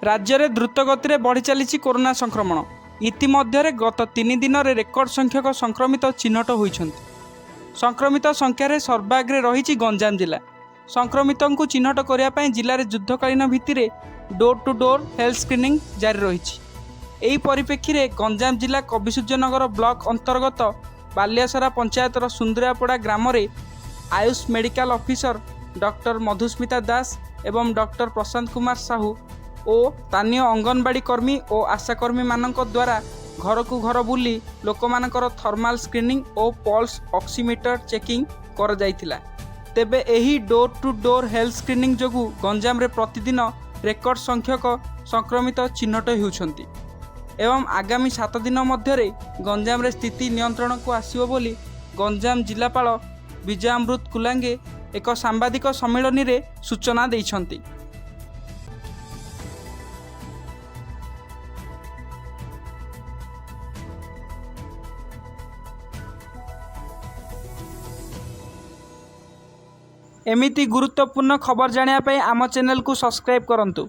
ରାଜ୍ୟରେ ଦ୍ରୁତ ଗତିରେ ବଢ଼ି ଚାଲିଛି କରୋନା ସଂକ୍ରମଣ। ଇତିମଧ୍ୟରେ ଗତ 3 ଦିନରେ ରେକର୍ଡ ସଂଖ୍ୟକ ସଂକ୍ରମିତ ଚିହ୍ନଟ ହୋଇଛନ୍ତି। ସଂକ୍ରମିତ ସଂଖ୍ୟାରେ ସର୍ବାଗ୍ରେ ରହିଛି ଗଞ୍ଜାମ ଜିଲ୍ଲା। ସଂକ୍ରମିତଙ୍କୁ ଚିହ୍ନଟ କରିବା ପାଇଁ ଜିଲ୍ଲାରେ ଯୁଦ୍ଧକାଳୀନ ଭିତ୍ତିରେ door to door health screening ଜାରି ରହିଛି। ଏହି ପରିପ୍ରେକ୍ଷୀରେ ଗଞ୍ଜାମ ଜିଲ୍ଲା କବିସୂର୍ଯ୍ୟନଗର ବ୍ଲକ ଅନ୍ତର୍ଗତ ବାଲିଆସରା ପଞ୍ଚାୟତର ସୁନ୍ଦରିଆପଡ଼ା ଗ୍ରାମରେ Ayush medical officer doctor Madhusmita Das ଏବଂ ଡକ୍ଟର ପ୍ରଶାନ୍ତ କୁମାର ସାହୁ ଓ ସ୍ଥାନୀୟ ଅଙ୍ଗନବାଡ଼ି କର୍ମୀ ଓ ଆଶାକର୍ମୀମାନଙ୍କ ଦ୍ୱାରା ଘରକୁ ଘର ବୁଲି ଲୋକମାନଙ୍କର ଥର୍ମାଲ ସ୍କ୍ରିନିଂ ଓ ପଲ୍ସ ଅକ୍ସିମିଟର ଚେକିଂ କରାଯାଇଥିଲା। ତେବେ ଏହି door to door health screening ଯୋଗୁଁ ଗଞ୍ଜାମରେ ପ୍ରତିଦିନ ରେକର୍ଡ ସଂଖ୍ୟକ ସଂକ୍ରମିତ ଚିହ୍ନଟ ହେଉଛନ୍ତି ଏବଂ ଆଗାମୀ 7 ଦିନ ମଧ୍ୟରେ ଗଞ୍ଜାମରେ ସ୍ଥିତି ନିୟନ୍ତ୍ରଣକୁ ଆସିବ ବୋଲି ଗଞ୍ଜାମ ଜିଲ୍ଲାପାଳ ବିଜୟ ଅମୃତ କୁଲାଙ୍ଗେ ଏକ ସାମ୍ବାଦିକ ସମ୍ମିଳନୀରେ ସୂଚନା ଦେଇଛନ୍ତି। ଏମିତି ଗୁରୁତ୍ୱପୂର୍ଣ୍ଣ ଖବର ଜାଣିବା ପାଇଁ ଆମ ଚ୍ୟାନେଲକୁ ସବସ୍କ୍ରାଇବ୍ କରନ୍ତୁ।